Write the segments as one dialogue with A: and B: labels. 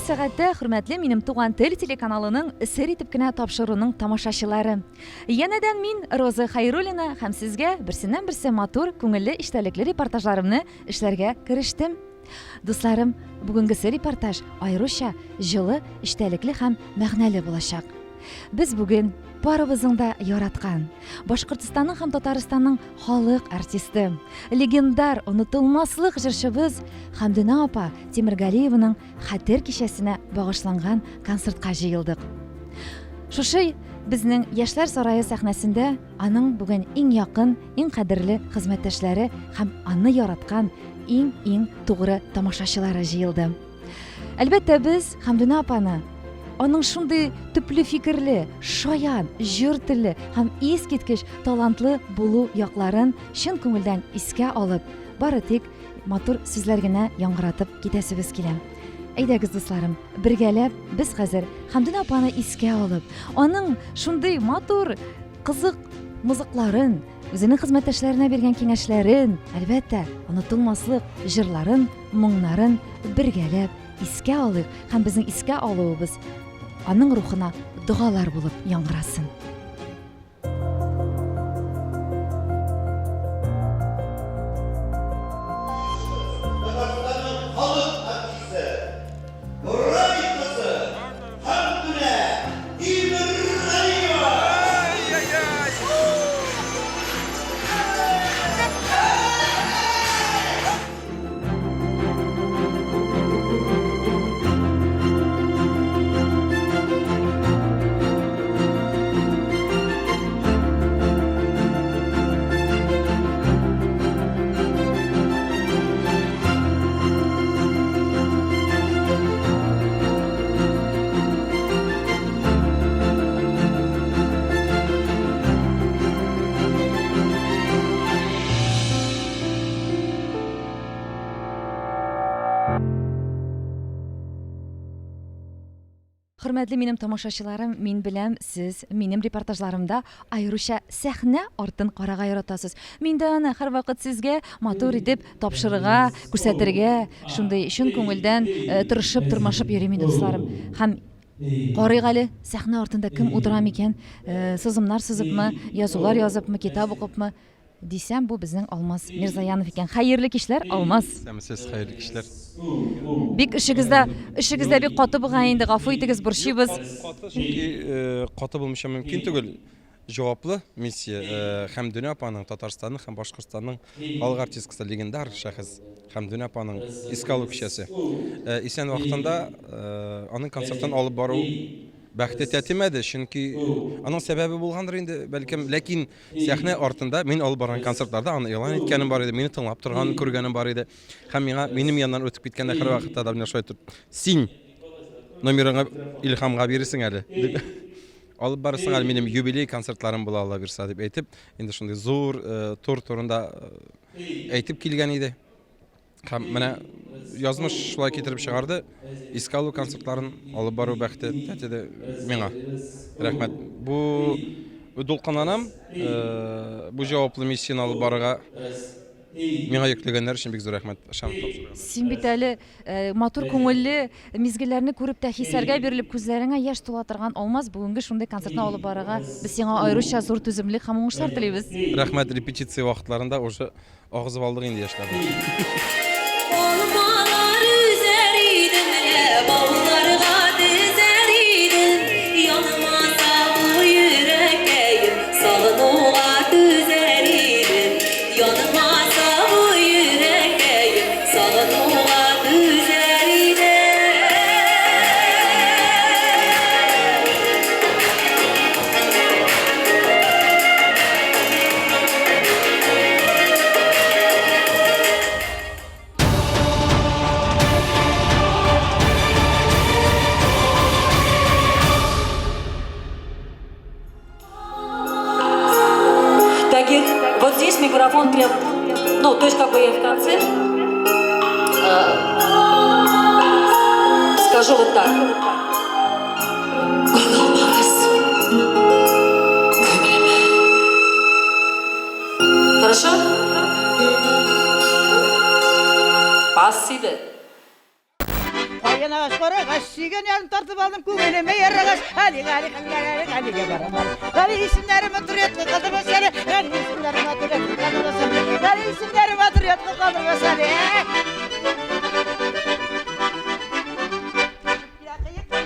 A: сәгатьтә, хөрмәтле минем Туган тел телеканалының сер итеп кенә тапшыруның тамашачылары. Янәдән мин, Роза Хайруллина, һәм сезгә берсеннән-берсе матур, күңелле, эчтәлекле репортажларымны эшләргә керештем. Дусларым, бүгенгесе репортаж аеруча җылы, эчтәлекле һәм мәгънәле булачак. Без бүген барыбызның да яраткан, Башкортстанның һәм Татарстанның халык артисты, легендар, онытылмаслык җырчыбыз Хәмдүнә апа Тимергалиеваның хәтер кичәсенә багышланган концертка җыелдык. Шушы безнең Яшьләр сарае сәхнәсендә аның бүген иң якын, иң кадерле хезмәттәшләре һәм аны яраткан иң-иң тугры тамашачылары җыелды. Әлбәттә, без Хәмдүнә апаны аның шундый төпле фикерле, шаян, җор телле һәм искиткеч талантлы булу якларын чын күңелдән искә алып, бары тик матур сүзләр генә яңгыратып китәсебез килә. Әйдәгез, дусларым, бергәләп без хәзер Хәмдүнә апаны искә алып, аның шундый матур, кызык мызыкларын, үзенең хезмәттәшләренә биргән киңәшләрен, әлбәттә, онытылмаслык җырларын, моңнарын бергәләп искә алыйк һәм безнең искә алуыбыз аның рухына догалар булып яңгырасын.
B: Татарстанның халык артисты, Рай кызы Хәмдүнә Тимергалиева!
A: Хөрмәтле минем тамашачыларым, мин беләм, сез минем репортажларымда аеруча сәхнә артын карага яратасыз. Мин дә аны һәрвакыт сезгә матур итеп тапшырырга, күрсәтергә, шундый чын күңелдән э, тырышып, тырмашып йөрим инде, дусларым. Һәм карыйк әле, сәхнә артында кем утыра микән? Э, сызымнар сызыпмы, язулар языпмы, китап укыпмы? Дисәм, бу безнең Алмаз Мирзаянов икән. Хәерле кичләр, Алмаз.
C: Исәнмесез, хәерле кичләр.
A: Бик эшегездә, эшегездә бик каты бугай инде, гафу итегез, борчыйбыз.
C: Каты, чөнки э, каты булмыйча мөмкин түгел. Җаваплы миссия э, Хәмдүнә апаның, Татарстанның һәм Башкортстанның халык артисткасы, легендар шәхес Хәмдүнә апаның искә алу кичәсе. Э, исән вакытында аның концертын алып бару бәхете тәтемәде, чөнки аның сәбәбе булгандыр инде, бәлкем, ләкин Сәхнә артында мин алып барган концертларда аны игълан иткәнем бар иде, мине тыңлап торганын күргәнем бар иде. Һәм миңа минем яннан үтеп киткәндә һәрвакытта да менә шулай итеп, син номерыңа Илһамга бирерсең әле дип алып барырсың әле минем юбилей концертларым була Алла бирса дип әйтеп, инде шундый зур э, тур турында э, әйтеп килгән иде. Һәм менә язмыш шулай китереп чыгарды. Искә алу концертларын алып бару бәхете тәтеде миңа. Рәхмәт. Бу дулкынланам. Э, бу җаваплы миссияне алып барырга миңа йөкләгәннәр өчен бик зур рәхмәт. Ышанып тапшырган.
A: Син бит әле э, матур күңелле мизгелләрне күреп тә хисләргә бирелеп күзләреңә яшь тула торган Алмаз бүгенге шундый концертны алып барырга без сиңа аеруча зур түземлек һәм уңышлар телибез.
C: Рәхмәт, репетиция вакытларында уже Агызып алдык инде яшьләрне.
D: Алмалар өзәр идем лә, бауларга тезәр идем, Янмаса бу йөрәккәем, сагынуга түзәр идем. Янмаса бу йөрәккәем, сагынуга түзәр идем.
E: Тагир, вот здесь микрофон прям, ну, то есть как бы я в конце э, скажу вот так. Хорошо? Спасибо.
F: Каен агач карагач, сөйгән ярым тартып алдым, күңелемә ярагач. Гали, Гали, Гали, Галигә барам. Гали исемнәре матур ятка калдырмас әле. Гали исемнәре матур ятка калдырмас әле. Гали исемнәре матур ятка калдырмас әле.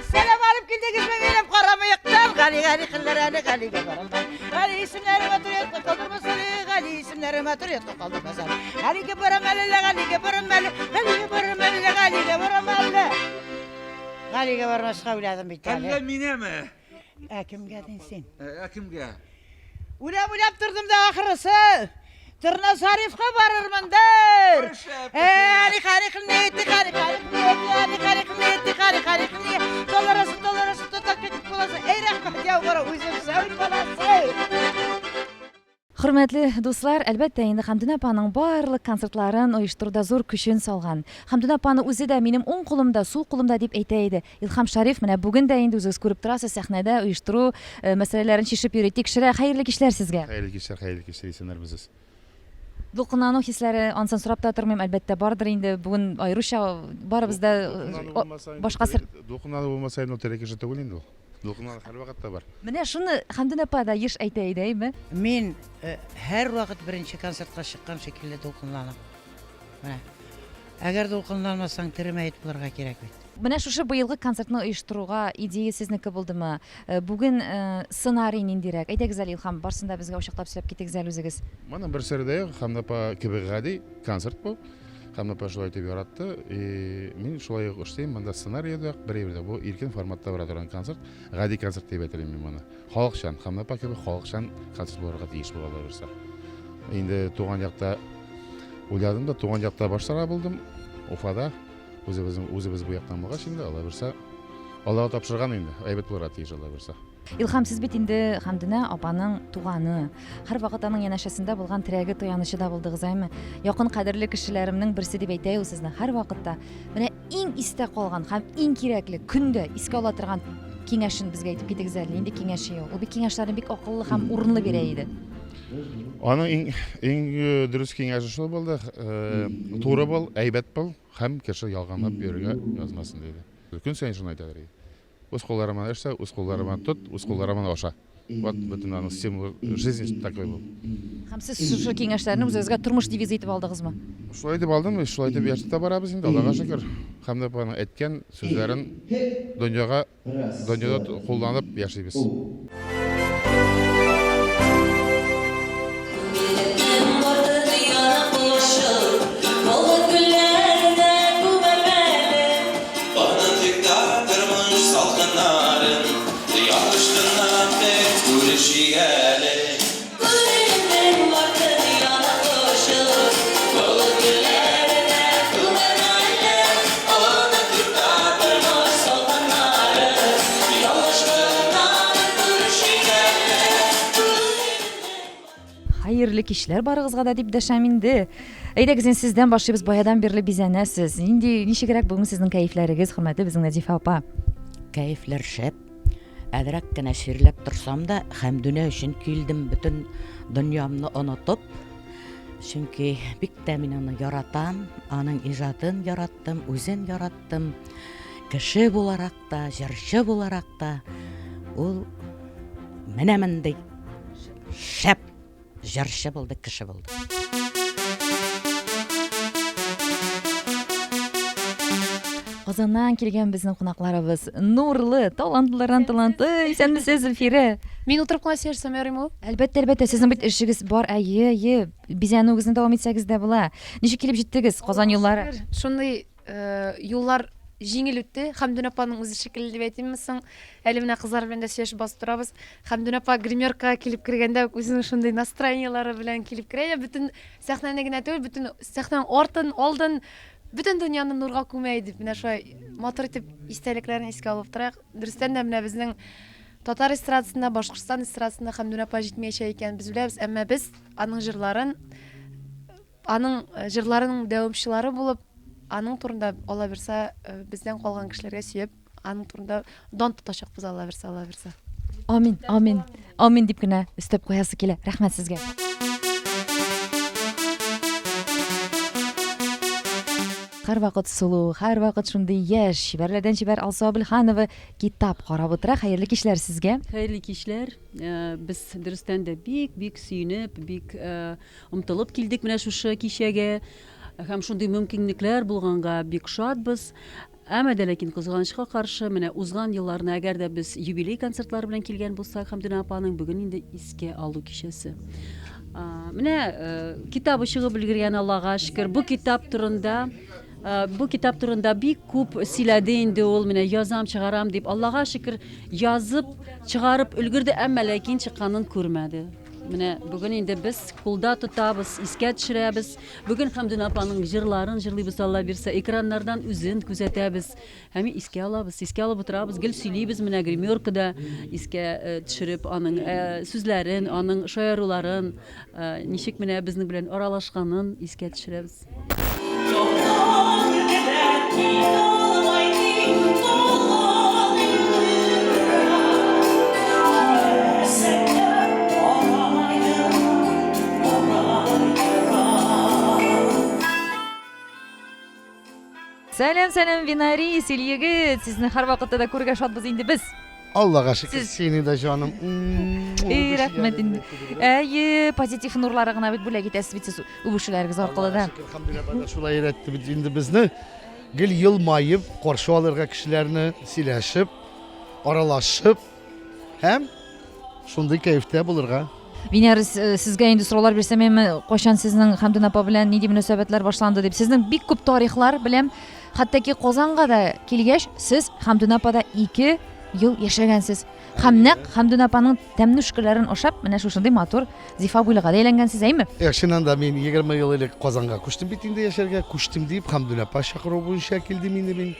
F: Сәлам алып килдегезме минем кара мыектан? Гали, Гали, хәлләр әле, Галигә барам. Гали исемнәре матур ятка калдырмас әле. Гали исемнәре матур ятка калдырмас әле. Галигә барам әле, Галигә барам әле. Галигә барам әле, Галигә барам әле. Галигә бармаска уйладым бит әле.
G: Әллә минеме?
F: Ә кемгә дин син?
G: Ә кемгә?
F: Уйлап-уйлап тордым да ахрысы. Торна Зарифка барырмындыр. Әри хари хнети хари хари хнети хари хари хнети хари хари хне. Толарасы толарасы тотак кетip буласы. Эй рәхмәт яугыры үзем сәүл баласы.
A: Хөрмәтле дуслар, әлбәттә инде Хәмдүнә апаның барлык концертларын оештыруда зур көчен салган. Хәмдүнә апаны үзе дә минем уң кулымда, сул кулымда дип әйтә иде. Илһам Шариф менә бүген дә инде үзегез күреп торасыз, сәхнәдә оештыру мәсьәләләрен чишеп йөри, тикшерә. Хәерле кичләр сезгә!
H: Хәерле кичләр, хәерле кичләр, исәннәрмесез.
A: Дулкынлану хисләре, анысын сорап та тормыйм, әлбәттә, бардыр инде. Бүген аеруча барыбыз да башка сер.
H: Дулкынлану булмаса инде ул тере кеше түгел инде ул. Дулкынлану һәрвакытта бар.
A: Менә шуны Хәмдүнә апа да еш әйтә иде, әйме?
F: Мин һәрвакыт беренче концертка чыккан шикелле дулкынланам. Менә. Әгәр дулкынланмасаң, тере мәет булырга кирәк бит.
A: Менә шушы быелгы концертны оештыруга идея сезнеке булдымы? Бүген сценарий ниндирәк? Әйдәгез әле, Илһам, барсын да безгә ачыклап сөйләп китегез әле үзегез.
H: Моның бер сере дә юк, Хәмдә апа кебек гади концерт бу. Хәмдә апа шулай итеп яратты. И мин шулай ук эшлим. Монда сценарий да юк, бер әйбер дә. Бу иркен форматта бара торган концерт. Гади концерт дип әйтер идем мин моны. Халыкчан, Хәмдә апа кебек халыкчан концерт булырга тиеш бу алла бирса. Инде туган якта уйладым да, туган якта башларга булдым. Уфада. Үзебезнең үзебез бу яктан булгач инде, алла бирса, Аллага тапшырган инде, әйбәт булырга тиеш алла бирса.
A: Илһам, сез бит инде Хәмдүнә апаның туганы. Һәрвакыт аның янәшәсендә булган терәге, таянычы да булдыгыз, әйме? Якын кадерле кешеләремнең берсе дип әйтә ул сезне һәрвакытта. Менә иң истә калган һәм иң кирәкле, көндә искә ала торган киңәшен безгә әйтеп китегез әле. Нинди киңәше ул? Ул бит киңәшләрне бик акыллы һәм урынлы бирә иде.
H: Аның иң иң дөрес киңәше шул булды, туры бул, әйбәт бул һәм кеше ялганлап йөрергә язмасын диде. Көн саен шуны әйтәләр иде. Үз кулларың белән эшлә, үз кулларың белән тот, үз кулларың белән аша. Вот бөтен аның стимул жизни такой был.
A: Һәм сез шушы киңәшләрне үзегезгә тормыш девизы итеп алдыгызмы?
H: Шулай итеп алдым, шулай итеп яшәп тә барабыз инде, Аллага шөкер. Хәмдә апаның әйткән сүзләрен дөньяга Дөньяда кулланып яшибез.
A: Хәерле кичләр барыгызга да дип дәшәм инде. Әйдәгез, инде сездән башлыйбыз. Баядан бирле бизәнәсез. Нинди, ничегрәк бүген сезнең кәефләрегез, хөрмәтле безнең Нәзифә апа?
I: Кәефләр шәп. Әзрәк кенә чирләп торсам да, Хәмдүнә өчен килдем, бөтен дөньямны онытып. Чөнки бик тә мин аны яратам, аның иҗатын яраттым, үзен яраттым. Кеше буларак та, җырчы буларак та ул менә мондый шәп Җырчы булды, кеше булды.
A: Казаннан килгән безнең кунакларыбыз нурлы, талантлылардан талантлы. Исәнмесез, Зөлфирә.
J: Мин утырып кына сөйләшсәм ярыймы ул?
A: Әлбәттә, әлбәттә, сезнең бит эшегез бар. Әйе, әйе. Бизәнүегезне дәвам итсәгез дә була. Ничек килеп җиттегез Казан юллары?
J: Шундый Юллар җиңел үтте. Хәмдүн апаның үзе шикелле дип әйтимме соң? Әле менә кызлар белән дә сөйләшеп басып торабыз. Хәмдүн апа гримеркага килеп кергәндә үк үзенең шундый настроениеләре белән килеп керә. Я бөтен сәхнәне генә түгел, бөтен сәхнәнең артын, алдын, бөтен дөньяны нурга күмә иде. Менә шулай матур итеп истәлекләрен искә алып торайык. Дөрестән дә менә безнең татар эстрадасында, Башкортстан эстрадасында Хәмдүн апа җитмәячәк икәнен без беләбез, әмма без аның җырларын Аның җырларының дәвамчылары булып, аның турында, Алла бирса, бездән калган кешеләргә сөйләп, аның турында дан тотачакбыз, Алла бирса, Алла бирса.
A: Амин, амин, амин дип кенә өстәп куясы килә. Рәхмәт сезгә. Һәрвакыт сылу, һәрвакыт шундый яшь, чибәрләрдән чибәр Алсу Әбелханова китап карап утыра. Хәерле кичләр сезгә.
G: Хәерле кичләр. Без дөрестән дә бик-бик сөенеп, бик омтылып килдек менә шушы кичәгә. Һәм шундый мөмкинлекләр булганга бик шатбыз. Әмма дә ләкин кызганычка каршы, менә узган елларны әгәр дә без юбилей концертлары белән килгән булсак, Хәмдүнә апаның бүген инде искә алу кичәсе. Менә китабы чыгып өлгергән, Аллага шөкер. Бу китап турында бу китап турында бик күп сөйләде инде ул, менә язам, чыгарам дип. Аллага шөкер, язып, чыгарып өлгерде, әмма ләкин чыкканын күрмәде. Менә бүген инде без кулда тотабыз, искә төшерәбез. Бүген Хәмдүнә апаның җырларын җырлыйбыз, Алла бирсә, экраннардан үзен күзәтәбез һәм искә алабыз, искә алып утырабыз, гел сөйлибез менә гримеркада искә э, төшереп аның э, сүзләрен, аның шаяруларын, э, ничек менә безнең белән аралашканын искә төшерәбез.
A: Сәлам, сәлам, Винарис, ил егет! Сезне һәрвакытта да күрергә шатбыз инде без.
K: Аллага шөкер, сине дә җаным.
A: Эй, рәхмәт инде. Әйе, позитив нурлары гына бит бүләк итәсез бит сез үбешүләрегез аркылы да.
K: Әлхәмдүлилләһ, шулай өйрәтте бит инде безне. Гел елмаеп каршы алырга кешеләрне, сөйләшеп, аралашып һәм шундый кәефтә булырга.
A: Венера, э, сезгә инде сораулар бирсәм, әмма кайчан сезнең Хәмдүн апа белән нинди мөнәсәбәтләр башланды дип. Сезнең бик күп тарихлар беләм. Хәтта ки Казанга да килгәч, сез Хәмдүн апада 2 ел яшәгәнсез. Һәм нәкъ Хәмдүн апаның тәмнүшкәләрен ашап, менә шушындый матур зифа буйлыга да әйләнгәнсез, әйме?
K: Э, чыннан да мин 20 ел элек Казанга күчтем бит инде яшәргә. Күчтем дип Хәмдүн апа чакыруы буенча килдем инде мин.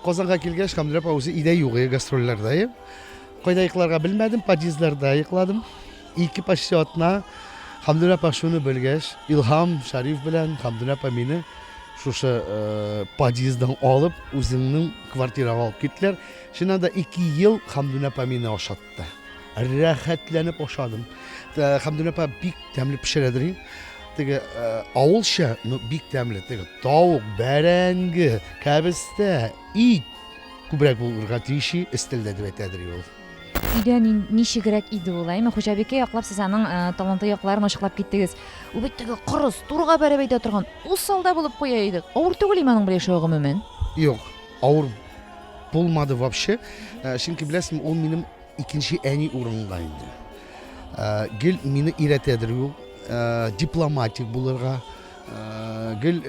K: Казанга килгәч, Хәмдүн апа үзе өйдә юк, гастрольләрдә. Кайда йокларга белмәдем, подъездларда йокладым. Ике почти атна. Хәмдүнә апа шуны белгәч, Илһам Шариф белән Хәмдүнә апа мине шушы э, подъезддан алып, үзеңнең квартирага алып киттеләр. Чыннан да ике ел Хәмдүнә апа мине ашатты. Рәхәтләнеп ашадым. Хәмдүнә апа бик тәмле пешерәдер. Теге э, авылча, но бик тәмле. Теге тавык, бәрәңге, кәбестә, ит Күбрәк булырга тиеш өстәлдә дип әйтәдер ул.
A: Өйдә ничегрәк иде ул, әйме? Хуҗабикә яклап сез аның э, талантлы якларын ачыклап киттегез. Ул бит теге кырыс, турыга бәреп әйтә торган, усал да булып куя иде. Авыр түгел име аның белән яшәү гомумән?
K: Юк, авыр булмады вообще. Э, чөнки беләсеңме, ул минем икенче әни урынында инде. Э, гел мине өйрәтәдер ул, дипломатик булырга, гел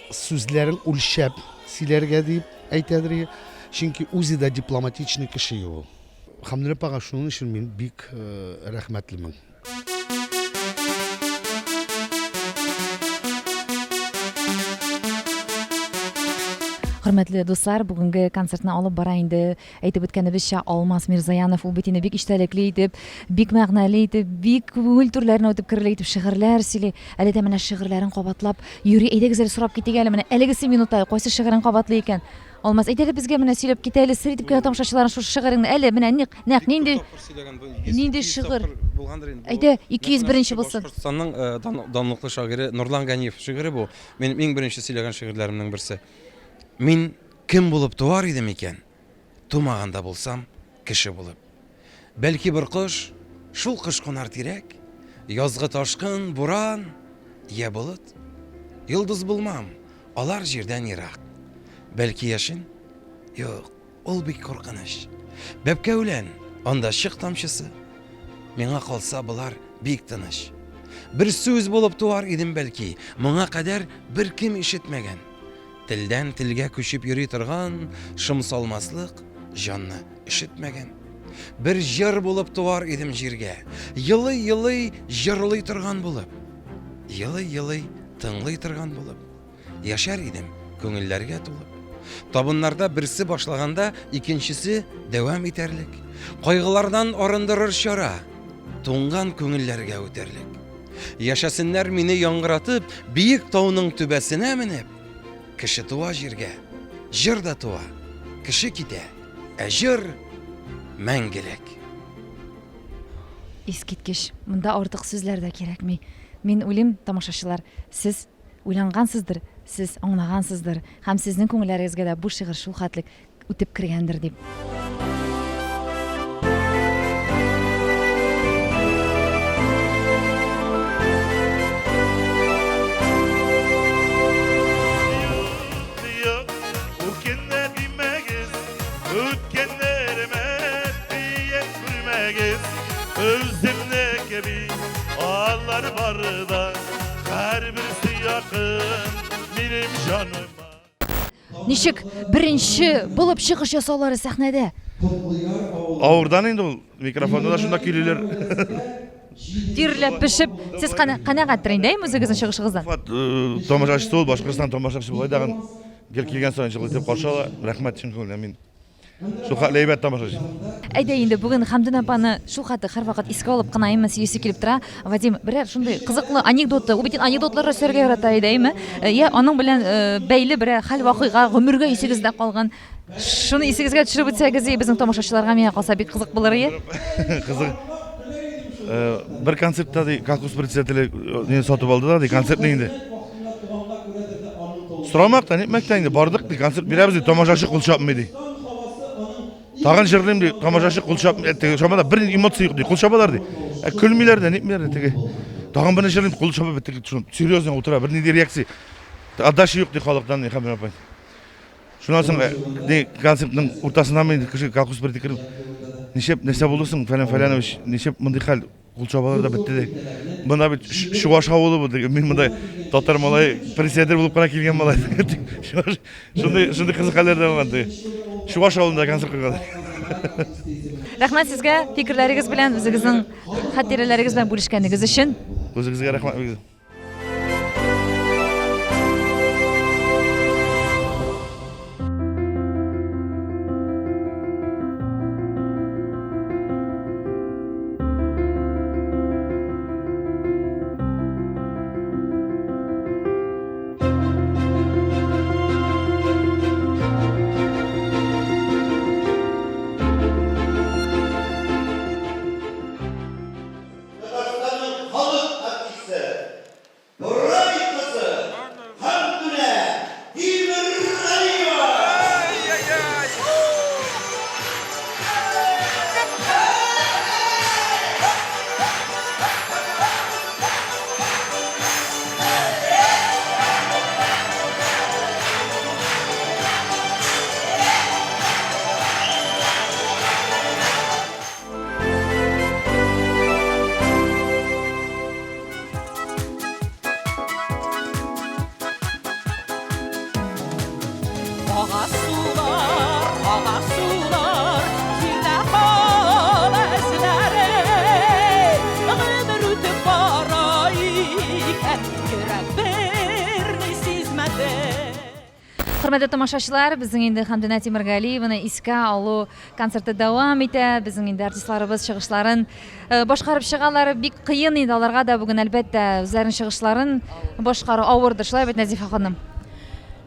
K: сүзләрен үлчәп сөйләргә дип әйтәдер. Чөнки үзе дә дипломатичный кеше ул. Хәмдүнә апага шуның өчен мин бик э, рәхмәтлемен.
A: Хөрмәтле дуслар, бүгенге концертны алып бара инде Әйтеп үткәнебезчә, Алмаз Мирзаянов ул бит инде бик эчтәлекле итеп, бик мәгънәле итеп, бик күңел түрләренә үтеп керерлек итеп шигырьләр сөйли. Әле дә менә шигырьләрен кабатлап йөри. Әйдәгез әле сорап китик әле, менә әлегесе минутта кайсы шигырен кабатлый икән? Алмаз, әйт әле безгә менә сөйләп кит әле, сер итеп кенә тамашачыларына шушы шигыреңне. Әле менә нәкъ, нәкъ нинди нинди шигырь? Әйдә, 201 булсын.
C: Башкортстанның э, данлыклы шагыйре Нурлан Ганиев шигыре бу. Минем иң беренче сөйләгән шигырьләремнең берсе. Мин Кем булып туар идем икән, Тумаган да булсам, кеше булып. Бәлки бер кош, шул кош кунар тирәк, Язгы ташкын, буран, йә болыт. Йолдыз булмам, алар җирдән ерак. Бәлки яшен? Юк, ул бик куркыныч. Бәбкә үлән, анда чык тамчысы. Миңа калса, болар бик тыныч. Бер сүз булып туар идем бәлки, Моңа кадәр беркем ишетмәгән. Телдән телгә күчеп йөри торган шым салмаслык җанны өшетмәгән. Бер җыр булып туар идем җиргә, елый-елый җырлый торган булып, елый-елый тыңлый торган булып, яшәр идем күңелләргә тулып. Табыннарда берсе башлаганда икенчесе дәвам итәрлек. Кайгылардан арындырыр чара, туңган күңелләргә үтәрлек. Яшәсеннәр мине яңгыратып, биек тауның түбәсенә менеп. Кеше туа җиргә, җыр да туа. Кеше китә, ә җыр мәңгелек.
A: Искиткеч. Монда артык сүзләр дә кирәкми. Мин уйлыйм, тамашачылар, сез уйлангансыздыр. сез аңлагансыздыр һәм сезнең күңелләрегезгә дә бу шигырь шул хәтлек үтеп кергәндер дип. Ничек беренче булып чыгыш ясаулары сәхнәдә?
H: Авырдан инде ул, микрофонда да шунда көйлиләр.
A: Тирләп пешеп, сез канәгатьтер инде, әйме үзегезнең чыгышыгыздан?
H: Уфа э, тамашачысы ул, Башкортстан тамашачысы болай дагын гел килгән саен җылы итеп каршы ала. Рәхмәт чын күңелдән мин. Шул хәтле әйбәт тамашачы.
A: Әйдә инде бүген Хәмдүн апаны шул хәтле һәрвакыт искә алып кына әйме сөйлисе килеп тора. Вадим, берәр шундый кызыклы анекдоты, ул бит анекдотлар да сөйләргә ярата иде, әйме? Э, я аның белән э, бәйле берәр хәл вакыйга гомергә исегездә калган. Шуны исегезгә төшереп үтсәгез, безнең тамашачыларга миңа калса бик кызык булыр иде.
H: Кызык. Э, бер концертта ди колхоз председателе не сатып алды да ди концертны инде. Сорамак та, нитмәк тә инде, бардык ди, концерт бирәбез ди, тамашачы кул чапмый ди. Тагын җырлыйм ди, тамашачы кул чапмый, э, теге чамада бер эмоция юк ди, кул чабалар ди. Ә көлмиләр дә, нитмиләр дә теге. Тагын берне җырлыйм, кул чабып беттек, шуны серьезно утыра, бернинди реакция. Отдача юк ди халыктан, ди, Хәмдүнә апай. Шуннан соң э, ди, концертның уртасына мин кеше колхоз бер кереп, нишләп нәрсә булды соң, Фәлән Фәләнович, нишләп мондый хәл? Кул чабалар да бетте ди. Монда бит чуваш авылы бу ди. Мин монда татар малай, председатель булып кына килгән малай. Шундый шундый кызык хәлләр дә булган ди. Чуваш авылында концерт куйган.
A: Рәхмәт сезгә фикерләрегез белән, үзегезнең хатирәләрегез белән бүлешкәнегез өчен.
H: Үзегезгә рәхмәт.
B: Татарстанның халык артисты, Борай кызы Хәмдүнә Тимергалиева!
D: Ага сулар, ага сулар, җирдә кала эзләре. Гомер үтеп бара икән, йөрәк берни сизмәде.
A: Хөрмәтле тамашачылар, безнең инде Хәмдүнә Тимергалиеваны искә алу концерты дәвам итә. Безнең инде артистларыбыз чыгышларын э, башкарып чыгалар. Бик кыен инде аларга да бүген, әлбәттә, үзләренең чыгышларын башкару авырдыр. Шулай бит, Нәзифә ханым?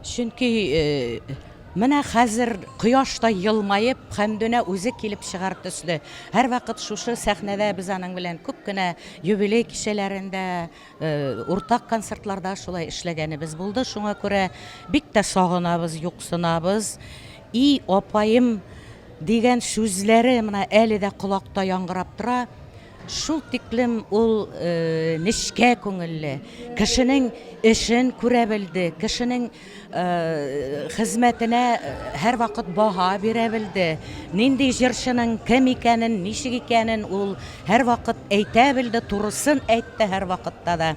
I: Чөнки э, менә хәзер кояштай елмаеп, Хәмдүнә үзе килеп чыгар төсле. Һәрвакыт шушы сәхнәдә без аның белән күп кенә юбилей кичәләрендә, Уртак концертларда шулай эшләгәнебез булды, шуңа күрә бик тә сагынабыз, юксынабыз. И, апаем дигән сүзләре менә әле дә колакта яңгырап тора. Шул тиклем ул нечкә күңелле, кешенең эшен күрә белде, кешенең хезмәтенә һәрвакыт баһа бирә белде. Нинди җырчының кем икәнен, ничек икәнен ул һәрвакыт әйтә белде, турысын әйтте һәрвакытта да.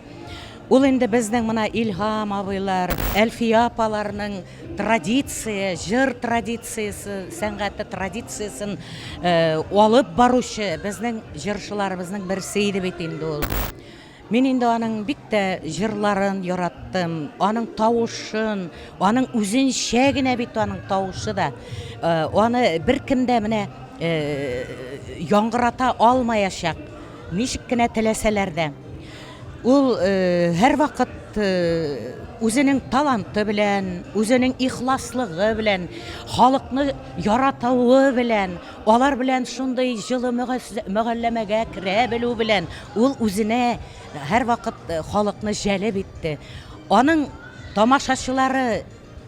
I: Ул инде безнең менә Илһам абыйлар, Әлфия апаларның традиция, җыр традициясе, сәнгате традициясен алып баручы безнең җырчыларыбызның берсе иде бит инде ул. Мин инде аның бик тә җырларын яраттым, аның тавышын, аның үзенчә генә бит аның тавышы да. Аны беркем дә менә яңгырата алмаячак, ничек кенә теләсәләр дә. Ул һәрвакыт үзенең таланты белән, үзенең ихласлыгы белән, халыкны яратуы белән, алар белән шундый җылы мөгамәләгә керә белү белән ул үзенә һәрвакыт халыкны җәлеп итте. Аның Тамашачылары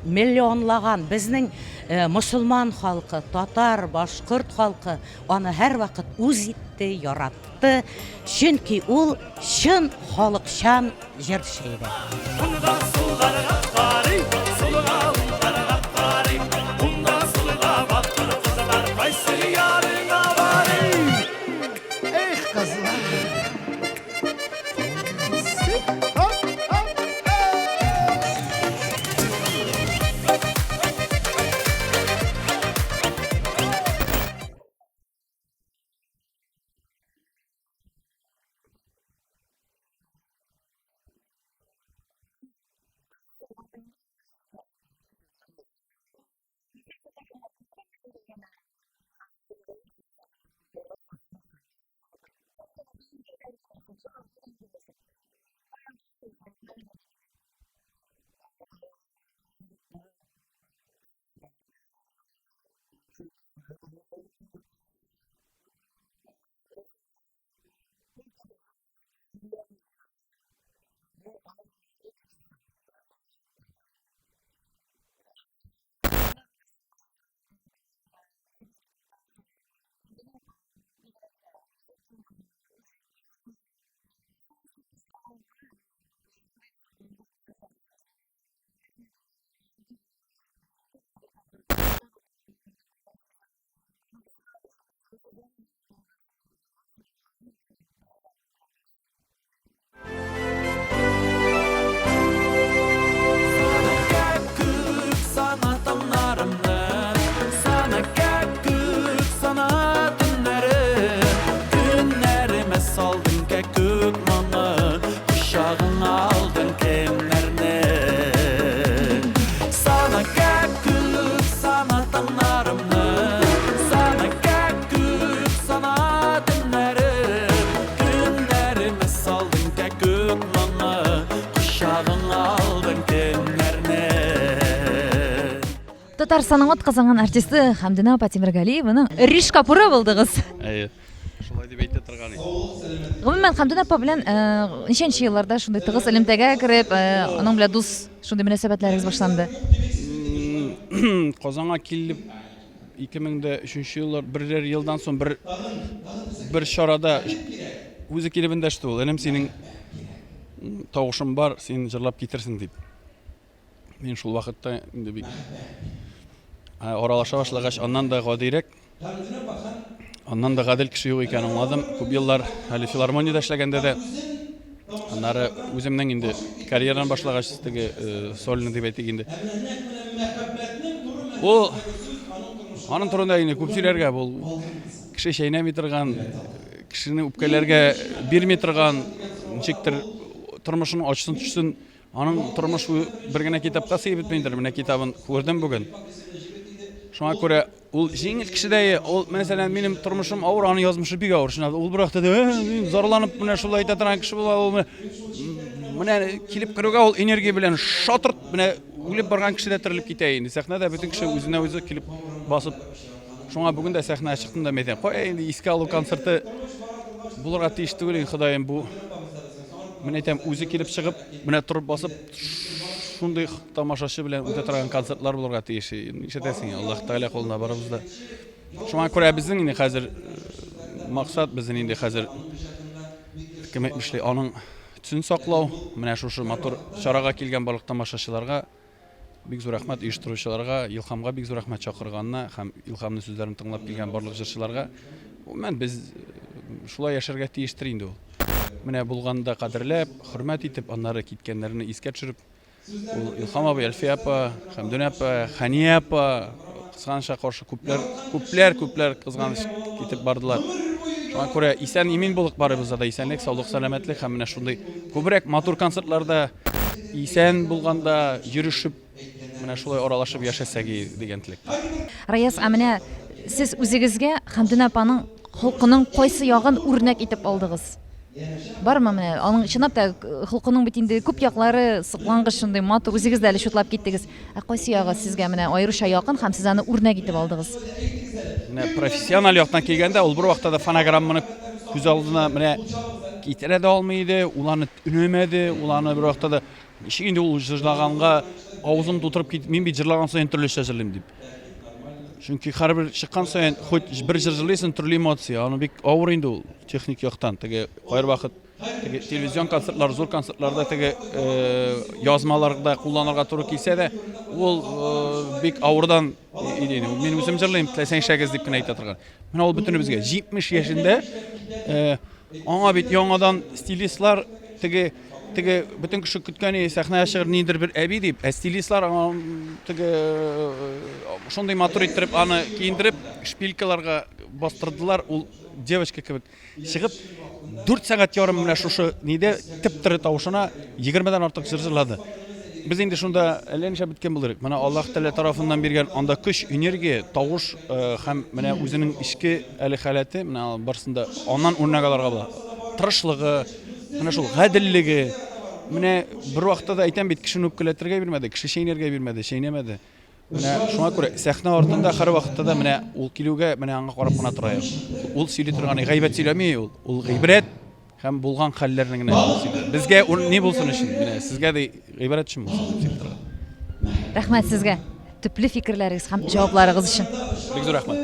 I: миллионлаган безнең э, мосылман халкы, татар, башкорт халкы аны һәрвакыт үз итте, яратты. Чөнки ул чын халыкчан җырчы иде.
K: Эх, кызлар.
A: Татарстанның атказанган артисты Хәмдүнә апа Тимергалиеваның Риш Капуры булдыгыз.
C: Әйе. Шулай дип әйтә торган иде.
A: Гомумән, Хәмдүнә апа белән э, ничәнче елларда шундый тыгыз элемтәгә кереп, э, аның белән дус шундый мөнәсәбәтләрегез башланды?
L: Казанга килеп 2003 еллар берәр елдан соң бер бер чарада үзе килеп эндәште ул. Энем, синең тавышың бар, син җырлап китерсең дип. Мин шул вакытта инде бик аралаша башлагач, аннан да гадирәк, аннан да гадел кеше юк икәнен аңладым. Күп еллар әле филармониядә эшләгәндә дә, аннары үземнең инде карьераны башлагач, теге э, сольный дип әйтик инде. Ул аның турында инде күп сөйләргә, бу кеше чәйнәми торган, кешене үпкәләргә бирми торган, ничектер тормышының ачысын төшсен Аның тормыш бер генә китапка сыеп бетмидер. Менә китабын күрдем бүген. Шуңа күрә ул җиңел кешедәй, ул мәсәлән, минем тормышым авыр, аның язмышы бик авыр. Шуңа ул бер вакытта да, «Э, мин зарланып менә шулай әйтә торган кеше була ул. Менә килеп керүгә ул энергия белән шатырт, менә үлеп барган кеше дә терелеп китә инде. Сәхнәдә бөтен кеше үзенә үзе килеп басып. Шуңа бүген дә сәхнәгә чыктым да мәйтәм, кая инде искә алу концерты булырга тиеш түгел инде, Ходаем, бу Менә әйтәм, үзе килеп чыгып, менә торып басып, шундый тамашачы белән үтә торган концертлар булырга тиеш. Нишләтәсең, Аллаһ Тәгалә кулына барыбыз да. Шуңа күрә безнең инде хәзер э, максат безнең инде хәзер кем әйтмешли, аның төсен саклау, менә шушы матур чарага килгән барлык тамашачыларга Бик зур рәхмәт оештыручыларга, Илһамга бик зур рәхмәт чакырганына һәм Илһамның сүзләрен тыңлап килгән барлык җырчыларга. Гомумән, без э, шулай яшәргә тиештер инде ул. Менә булганда кадерләп, хөрмәт итеп, аннары киткәннәрне искә төшереп, ул Илһам абый, Әлфия апа, Хәмдүнә апа, Хәния апа, кызганычка каршы күпләр, күпләр, күпләр кызганыч китеп бардылар. Шуңа күрә исән имин булык барыбызда да исәнлек, саулык, сәламәтлек һәм менә шундый күбрәк матур концертларда исән булганда йөрешеп, менә шулай аралашып яшәсәк дигән теләктә.
A: Раяз, ә менә сез үзегезгә Хәмдүнә апаның холкының кайсы ягын үрнәк итеп алдыгыз? Бармы менә аның чынлап та холкының бит инде күп яклары соклангыч шундый матур, үзегез дә әле чутлап киттегез. Ә кайсы ягы сезгә менә аеруча якын һәм сез аны үрнәк итеп алдыгыз?
L: Менә профессиональ яктан килгәндә, ул бервакытта да фонограмманы күз алдына менә. китерә дә алмый иде, ул аны өнәмәде, ул аны бер вакытта да ничек инде ул җырлаганга авызын тутырып кит, мин бит җырлаган саен төрлечә җырлыйм дип. Чөнки һәрбер чыккан саен хоть бер җыр җырлыйсың, төрле эмоция, аны бик авыр инде ул техник яктан. Теге кайвакыт теге телевизион концертлар, зур концертларда теге э, язмаларда кулланырга туры килсә дә, ул э, бик авырдан иде инде. Мин үзем җырлыйм, теләсәң эшләгез дип кенә әйтә торган. Менә ул бөтенебезгә 70 яшендә э, аңа бит яңадан стилистлар теге теге бөтен кеше көткән сәхнәгә чыгыр ниндидер бер әби дип, ә стилистлар аңа теге шундый матур иттереп аны киендереп шпилькаларга бастырдылар, ул девочка кебек Чыгып, дүрт сәгать ярым менә шушы нидә теп-тере тавышына егермедән артык җыр җырлады. Без инде шунда әллә нишләп беткән булыр идек. Менә Аллаһ Тәгалә тарафыннан биргән анда көч, энергия, тавыш э, һәм менә үзенең эчке әле халәте, менә барысын да аннан үрнәк алырга була. Тырышлыгы, менә шул гаделлеге. Менә бер вакытта да әйтәм бит, кешене үпкәләтергә бирмәде, кеше чәйнәргә бирмәде, чәйнәмәде. Менә шуңа күрә сәхнә артында һәрвакытта да менә ул килүгә менә аңа карап кына тора. Ул сөйли торган гайбәт сөйләми ул. Ул гыйбрәт һәм булган хәлләрне генә сөйли. Безгә ни булсын өчен, менә сезгә дә гыйбрәт өчен булсын дип сөйли торган.
A: Рәхмәт сезгә төпле фикерләрегез һәм җавапларыгыз өчен.
L: Бик зур рәхмәт.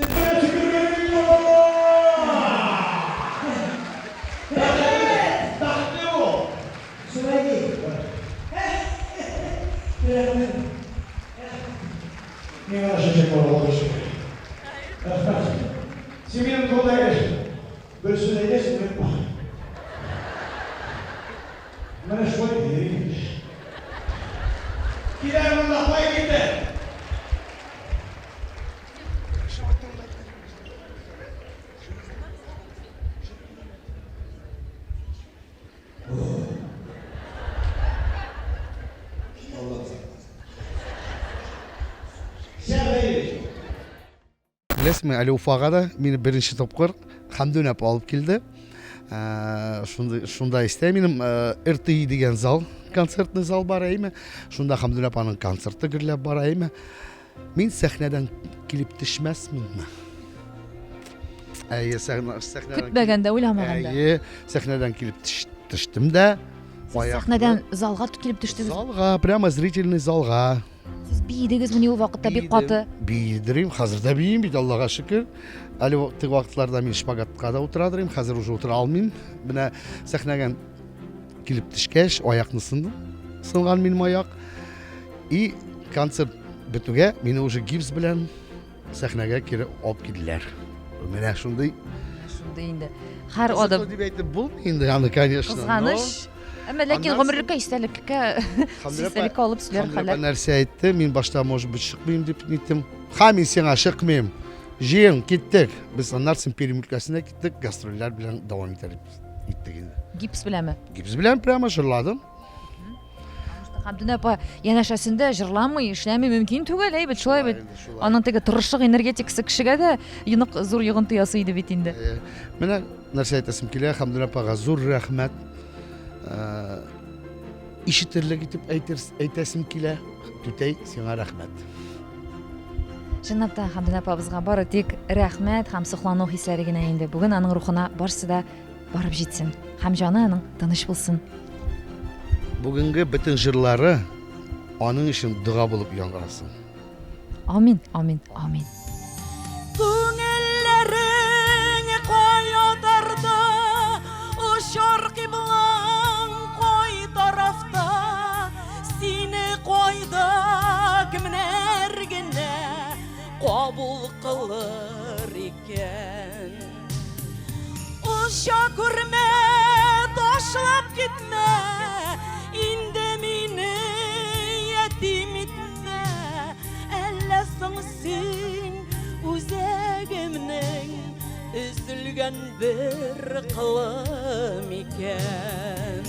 M: Миңа да чәчәк бар, Аллага шөкер. Рәхмәт. Син минем турында гел бер сүз әйтәсең, онытма. Менә шулай йөрим инде. Кил әле монда, кая киттең?
K: Беләсеңме, әле Уфага да мине беренче тапкыр Хәмдүн апа алып килде. Ә, шундый шунда истә минем ә, РТИ дигән зал, концертный зал бар әйме. Шунда Хәмдүн апаның концерты гөрләп бара әйме. Мин сәхнәдән килеп төшмәсменме? Әйе, сәхнә, сәхнәдән
A: Көтмәгәндә, уйламаганда.
K: Әйе, сәхнәдән килеп төштем дә.
A: Сәхнәдән залга килеп төштегез.
K: Залга, прямо зрительный залга.
A: Сез биедегезмени ул вакытта бик каты?
K: Биедерим, хәзер дә биим бит, Аллага шөкер. Әле теге вакытларда мин шпагатка да утыра идем, хәзер уже утыра алмыйм. Менә сәхнәгә килеп төшкәч, аякны сынды. Сынган минем аяк. И концерт бетүгә мине уже гипс белән сәхнәгә кире алып килделәр. Менә шундый.
A: Шундый инде. Һәр адым.
K: Дип әйтеп булмый инде аны, конечно.
A: Кызганыч. Әмма ләкин гомерлеккә истәлеккә истәлеккә алып сөйләр хәлләр.
K: Нәрсә әйтте, мин башта, может быть, чыкмыйм дип ниттем. Ха, мин сиңа чыкмыйм. Җыен, киттек. Без аннан соң Пермь өлкәсенә киттек, гастрольләр белән дәвам итәр иттек инде.
A: Гипс беләнме?
K: Гипс белән прямо җырладым.
A: Хәмдүнә апа янәшәсендә җырламый, эшләми мөмкин түгел, әй бит, шулай бит. Аның теге тырышлык энергетикасы кешегә дә йонык зур йогынты ясый иде бит инде.
K: Э, менә нәрсә әйтәсем килә, Хәмдүнә апага зур рәхмәт. Э, ишетерлек итеп әйтер, әйтәсем килә. Түтәй, сиңа рәхмәт.
A: Чынлап та Хәмдүнә апабызга бары тик рәхмәт һәм соклану хисләре генә инде. Бүген аның рухына барысы да Барып җитсен һәм җаны аның тыныч булсын.
K: Бүгенге бөтен җырлары аның өчен дога булып яңгырасын.
A: Амин, амин, амин.
D: Күңелләрең кая тарта, очар кыйблаң кай тарафта, сине кайда кемнәр генә кабул кылыр икән? Оча күрмә, ташлап китмә, инде мине ятим итмә. Әллә соң син үзәгемнең өзелгән бер кылы микән?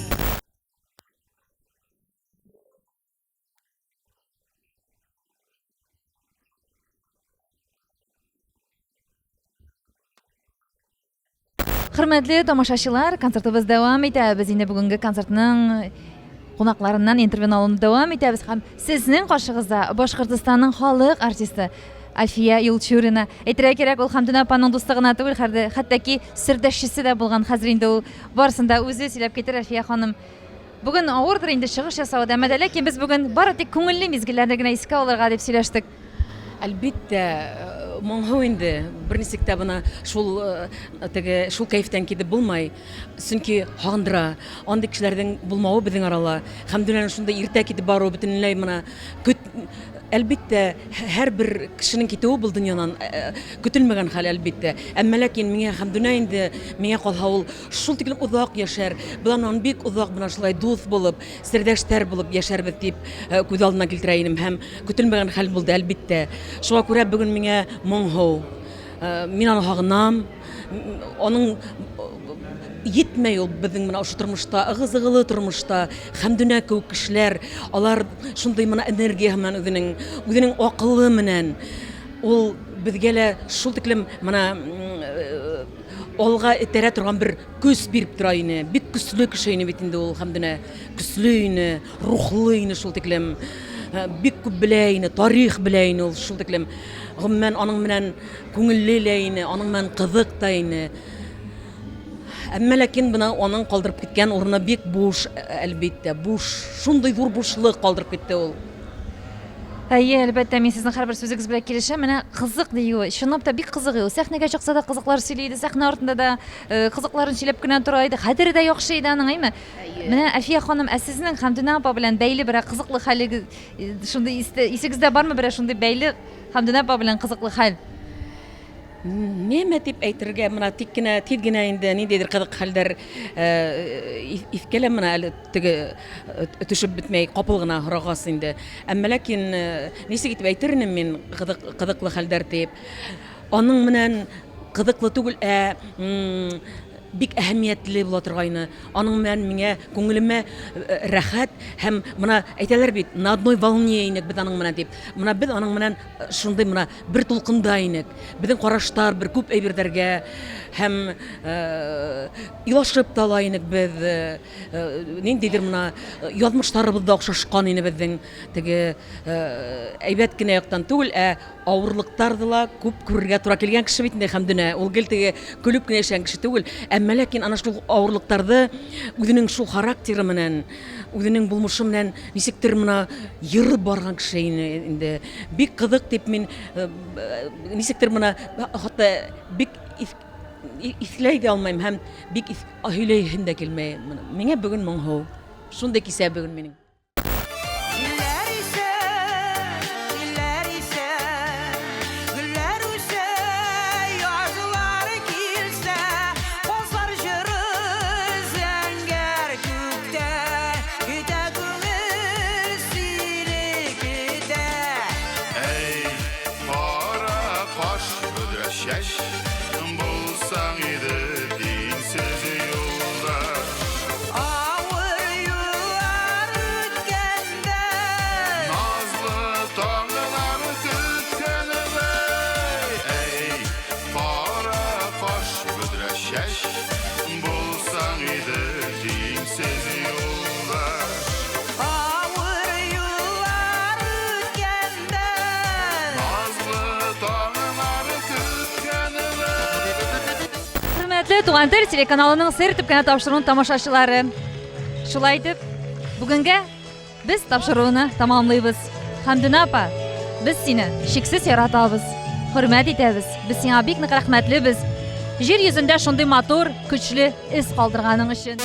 A: Хөрмәтле тамашачылар, концертыбыз дәвам итә. Без инде бүгенге концертның кунакларыннан интервью алуны дәвам итәбез һәм сезнең каршыгызда Башкортостанның халык артисты. Әлфия Юлчурина. Әйтергә кирәк, ул Хәмдүнә апаның дусты гына түгел, хәтта ки сердәшчесе дә булган. Хәзер инде ул барысын да үзе сөйләп китер, Әлфия ханым. Бүген авырдыр инде чыгыш ясавы да, әмма дә ләкин без бүген бары тик күңелле мизгелләрне генә искә алырга дип сөйләштек.
N: Әлбиттә, моңһу инде, берничек тә бына шул теге шул кәефтән китеп булмай. Чөнки һагындыра. Андый кешеләрнең булмавы безнең арала. Хәмдүнәнең шундый иртә китеп баруы бөтенләй менә көт Әлбиттә, һәрбер кешенең китүе бу дөньядан көтелмәгән хәл, әлбиттә. Әмма ләкин миңа Хәмдүнә инде, миңа калһа ул шул тиклем озак яшәр. Без аннан бик озак менә шулай дус булып, сердәштәр булып яшәрбез дип күз алдына килтерә идем һәм көтелмәгән хәл булды, әлбиттә. Шуңа күрә бүген миңа моңһу. Мин аны һагынам. Аның йитмәй ул безнең менә ошо тормышта, ыгы-зыгылы тормышта. Хәмдүнә кебек кешеләр, алар шундый менә энергия белән үзенең, үзенең акылы менән ул безгә лә шул тиклем менә алга этәрә торган бер көч биреп тора ине. Бик көчле кеше ине бит инде ул Хәмдүнә. Көчле ине, рухлы ине шул тиклем. Бик күп белә ине, тарих белә ине ул шул тиклем. Гомумән, аның белән күңелле лә ине, аның белән кызык та ине. Әмма ләкин менә аның калдырып киткән урыны бик буш, әлбиттә, буш. Шундый зур бушлык калдырып китте ул.
A: Әйе, әлбәттә, мин сезнең һәрбер сүзегез белән килешәм. Менә кызык диюе, чынлап та бик кызык ул. Сәхнәгә чыкса да кызыклар сөйли иде, сәхнә артында да кызыкларын сөйләп кенә тора иде. Хәтере дә яхшы иде аның, әйме? Менә Әлфия ханым, ә сезнең Хәмдүнә апа белән бәйле берәр кызыклы хәлегез, шундый исегездә бармы берәр шундый бәйле Хәмдүнә апа белән кызыклы хәл?
N: Нәмә дип әйтергә, менә тик кенә, тиз генә инде ниндидер кызык хәлләр искә менә әле теге төшеп бетмәй, капыл гына һорагас инде. Әмма ләкин ничек итеп әйтер инем мин кызык, кызыклы хәлләр дип. Аның менән кызыклы түгел, ә бик әһәмиятле була торгайны. Аның белән миңа күңелемә рәхәт һәм менә әйтәләр бит, на одной волне инек без аның белән дип. Менә без аның белән шундый менә бер тулкында инек. Безнең караштар бер күп әйберләргә һәм елашып та ала инек без. Ниндидер менә язмышларыбыз да охшашкан ине безнең. Теге әйбәт кенә яктан түгел, ә Авырлыктарды ла күп күрергә тура килгән кеше бит инде Хәмдүнә. Ул гел теге көлеп кенә яшәгән кеше түгел. Әмма ләкин ана шул авырлыктарды үзенең шул характеры менән, үзенең булмышы менән ничектер менә ерып барган кеше инде. Бик кызык дип мин э, ничектер менә хәтта бик исләй дә алмыйм һәм бик һөйләйһем дә килмәй. Миңа бүген моңһу. Шундый кисә бүген минем.
O: Җилләр исә, җилләр исә, гөлләр үсә, язлар килсә, казлар җыры зәңгәр күктә, көтә күңел сине көтә.
P: Әй, кара каш, бөдрә чәч, булсаң иде динсез юлдаш.
O: Авыр юллар үткәндә.
P: Назлы таңнар көткәндәй, әй, кара каш, бөдрә чәч, булсаң иде тиңсез юлдаш.
O: Авыр юллар үткәндә.
P: Назлы таңнар көткәндәй.
A: Хөрмәтле Туган тел телеканалының сер итеп кенә тапшыруын тамашачылары. Шулай итеп, бүгенгә без тапшыруны тамамлыйбыз. Хәмдүнә апа, без сине чиксез яратабыз, хөрмәт итәбез. Без сиңа бик нык рәхмәтлебез. Җир йөзендә шундый матур, көчле эз калдырганың өчен.